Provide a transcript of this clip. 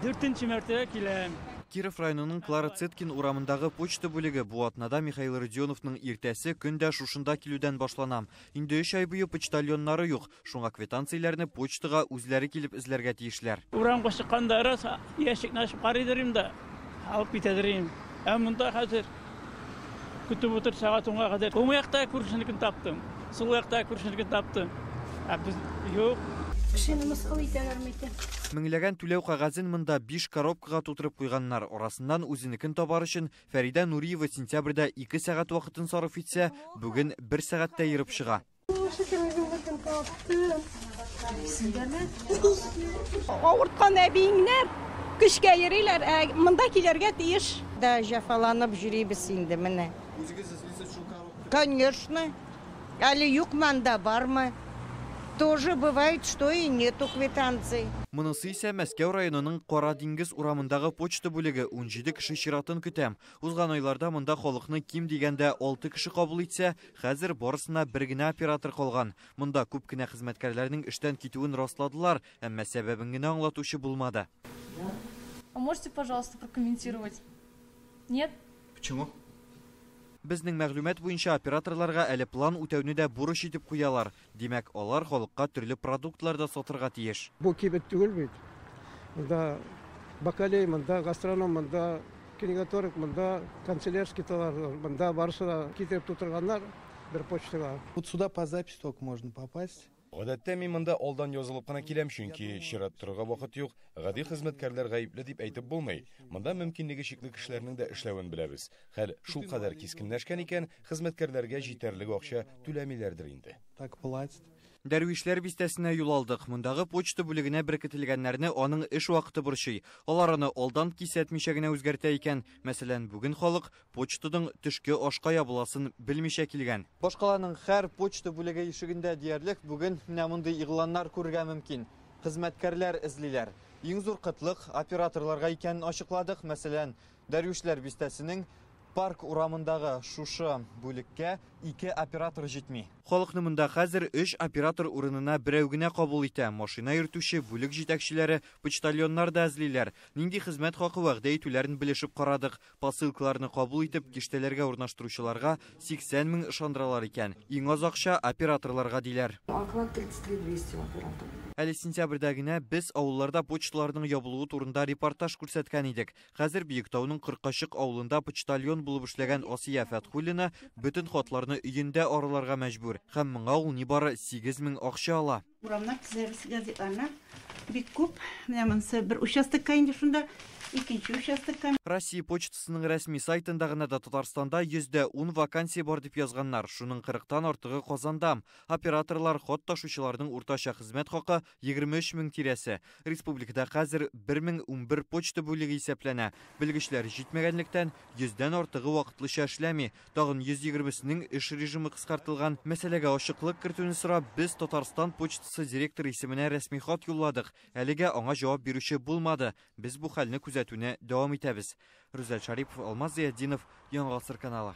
Дүртенче мәртәбә киләм. Киров районының Клара Цеткин урамындагы почта бүлеге бу атнада Михаил Родионовның иртәсе көн дә шушында килүдән башлана. Инде 3 ай буе почтальоннары юк, шуңа квитанцияләрне почтага үзләре килеп эзләргә тиешләр. Урамга чыкканда раз ящикны ачып карыйдыр инде, алып китәдер инде. Ә монда хәзер көтеп утыр сәгать 10-га кадәр. Уң якта күршенекен таптым, сул якта күршенекен таптым. Ә без юк. Кешене мыскыл итәләр микән? Меңләгән түләү кәгазен монда 5 коробкага тутырып куйганнар. Арасыннан үзенекен табар өчен Фәридә Нуриева сентябрьдә 2 сәгать вакытын сарыф итсә, бүген 1 сәгатьтә ерып чыга. Авырткан әбиеңнәр көчкә йөриләр, ә монда килергә тиеш. Да җәфаланып йөрибез инде менә. Үзегез эзлисез шул коробка? Конечно. Әле юк монда бармы? Тоже бывает, что и нету квитанций. Монысы исә Мәскәү районының Кара диңгез урамындагы почта бүлеге 17 кеше чиратын көтә. Узган айларда монда халыкны ким дигәндә 6 кеше кабул итсә, хәзер барысына бер генә оператор калган. Монда күп кенә хезмәткәрләрнең эштән китүен расладылар, әмма сәбәбен генә аңлатучы булмады. А можете, пожалуйста, прокомментировать? Нет? Почему? Безнең мәгълүмат буенча операторларга әле план үтәүне дә бурыч итеп куялар. Димәк, алар халыкка төрле продуктлар да сатырга тиеш. Бу кибет түгел бит. Монда бакалей, монда гастроном, монда книготорг, монда канцелярский товарлар, монда барысы да китереп тутырганнар бер почтага. Вот сюда по записи только можно попасть. Гадәттә мин монда алдан язылып кына киләм, чөнки чират торырга вакыт юк. Гади хезмәткәрләр гаепле дип әйтеп булмый. Монда мөмкинлеге чикле кешеләрнең дә эшләвен беләбез. Хәл шулкадәр кискенләшкән икән, хезмәткәрләргә җитәрлек акча түләмиләрдер инде. Так платят. Дәрвишләр бистәсенә юл алдык. Мондагы почта бүлегенә беркетелгәннәрне аның эш вакыты борчый. Алар аны алдан кисәтмичә генә үзгәртә икән. Мәсәлән, бүген халык почтаның төшке ашка ябыласын белмичә килгән. Башкаланың һәр почта бүлеге ишегендә диярлек бүген менә мондый игъланнар күрергә мөмкин. Хезмәткәрләр эзлиләр. Иң зур кытлык операторларга икәнен ачыкладык. Мәсәлән, Дәрвишләр бистәсенең Парк урамындагы шушы бүлеккә 2 оператор җитми. Халыкны монда хәзер 3 оператор урынына берәү генә кабул итә. Машина йөртүче, бүлек җитәкчеләре, почтальоннар да эзлиләр. Нинди хезмәт хакы вәгъдә итүләрен белешеп карадык. Посылкаларны кабул итеп, киштәләргә урнаштыручыларга 80 мең ышандыралар икән. Иң аз акча операторларга диләр. Оклад 33 200 оператор. Әле сентябрьдә генә без авылларда почталарның ябылуы турында репортаж күрсәткән идек. Хәзер Биектауның Кыркачык авылында почтальон булып эшләгән Асия Фәтхуллина бөтен хатларны өендә араларга мәҗбүр. Һәм моңа ул нибары 8000 акча ала. Урамнар төзәбез газетларны бик күп. Менә монысы бер участокка инде шунда, икенче участокка. Россия почтасының рәсми сайтында гына да Татарстанда 110 вакансия бар дип язганнар. Шуның 40-тан артыгы Казанда. Операторлар, хат ташучыларның уртача хезмәт хакы 23 мең тирәсе. Республикада хәзер 1011 почта бүлеге исәпләнә. Белгечләр җитмәгәнлектән 100-дән артыгы вакытлыча эшләми. Тагын 120-сенең эш режимы кыскартылган. Мәсьәләгә ачыклык кертүне сорап, без Татарстан почтасы директоры исеменә рәсми хат юлладык. Әлегә аңа җавап бирүче булмады. Без бу хәлне күзәтүне дәвам итәбез. Рүзәл Шарипов, Алмаз Зиятдинов, Яңа Гасыр каналы.